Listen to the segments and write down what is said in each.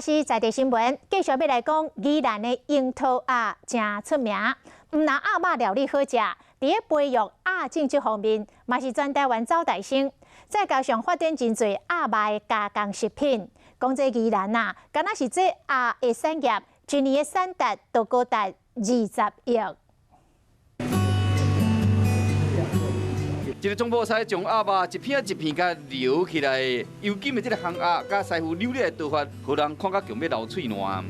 是在地新聞，繼續欲來講，宜蘭的櫻桃鴨誠出名，毋但鴨肉料理好食，佇咧培育鴨種這方面，嘛是全台灣走大先。再加上發展真濟鴨肉的加工食品，講這宜蘭啊，敢若是這鴨的產業，一年的產值都高達20億。這个總鋪師將鴨肉一片一片共撩起來，油金的這个烘鴨，佮師傅扭捏的刀法，予人看甲強欲流喙瀾。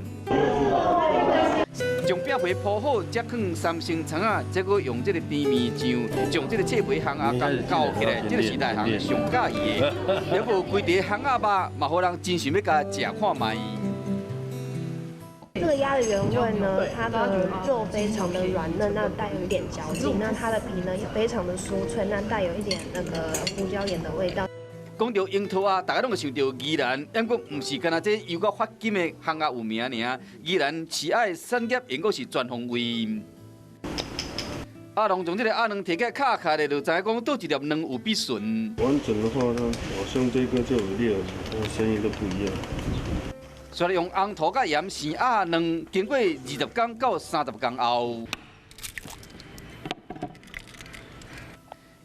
將餅皮鋪好，才囥三層蔥仔，再閣用這个甜麵醬，將這个脆皮烘鴨共攪起來，這个是內行上佮意的。抑閣有規塊烘鴨肉，嘛予人真想欲共食看覓。這個鴨的原味呢，它的肉非常的軟嫩，那帶有一點嚼勁，那它的皮呢也非常的酥脆，那帶有一點那個胡椒鹽的味道。講到櫻桃鴨，大家攏會想著宜蘭，毋過毋是干焦這油到發金的烘鴨有名爾。宜蘭飼鴨的產業應該是全方位。鴨農將這个鴨卵提起來敲敲咧，就知影講佗一粒卵有比純。完整的話呢，好像這個就有裂，聲音都不一樣。所以用紅糖佮鹽生鴨卵，經過20工到30工後，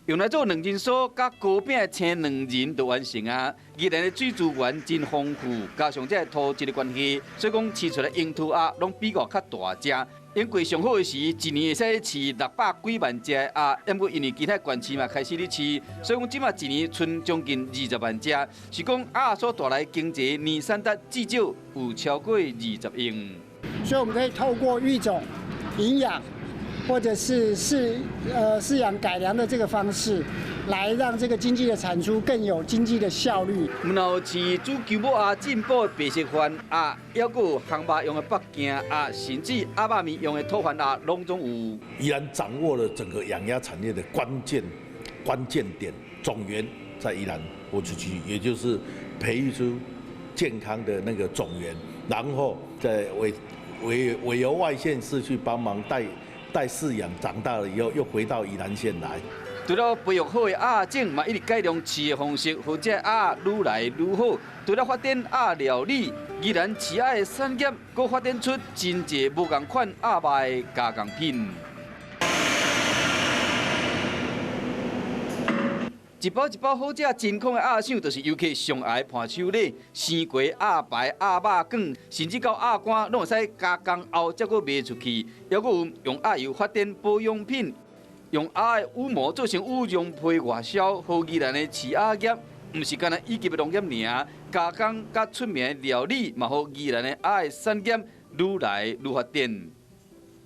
用來做卵仁酥佮糕餅的青卵仁就完成啊。宜蘭的水資源真豐富，加上這个土質的關係，所以講飼出來櫻桃鴨攏比較較大隻。因為上好的時，一年會使飼600幾萬隻的鴨，毋過因為其他縣市嘛開始咧飼，所以講這馬一年賰將近20萬隻，是講鴨所帶來經濟年產值至少有超過20億。所以我們可以透過育種、營養，或者是飼養改良的這個方式，來讓這個經濟的產出更有經濟的效率。毋但有飼煮蕎麥鴨、進補的白色番鴨，抑閣有烘肉用的北京鴨，甚至鴨肉麵用的吐番鴨，攏總有。宜蘭掌握了整個養鴨產業的關鍵點，種源在宜蘭播出區，也就是培育出健康的那個種源，然後再委由外縣市去幫忙帶飼養，長大了以後又回到宜蘭縣來。除了培育好的鴨種，嘛一直改良飼的方式，予這鴨愈來愈好。除了發展鴨料理，宜蘭飼鴨的產業，閣發展出真濟無仝款鴨肉的加工品。一包一包好食真空的鴨賞，就是遊客上愛的伴手禮。生雞、鴨排、鴨肉卷，甚至到鴨肝，攏會使加工後才閣賣出去。抑閣有用鴨油發展保養品，用鴨的羽毛做成羽絨被外銷，予宜蘭的飼鴨業，毋是干焦一級的農業爾，加工佮出名的料理，嘛予宜蘭的鴨的產業愈來愈發展。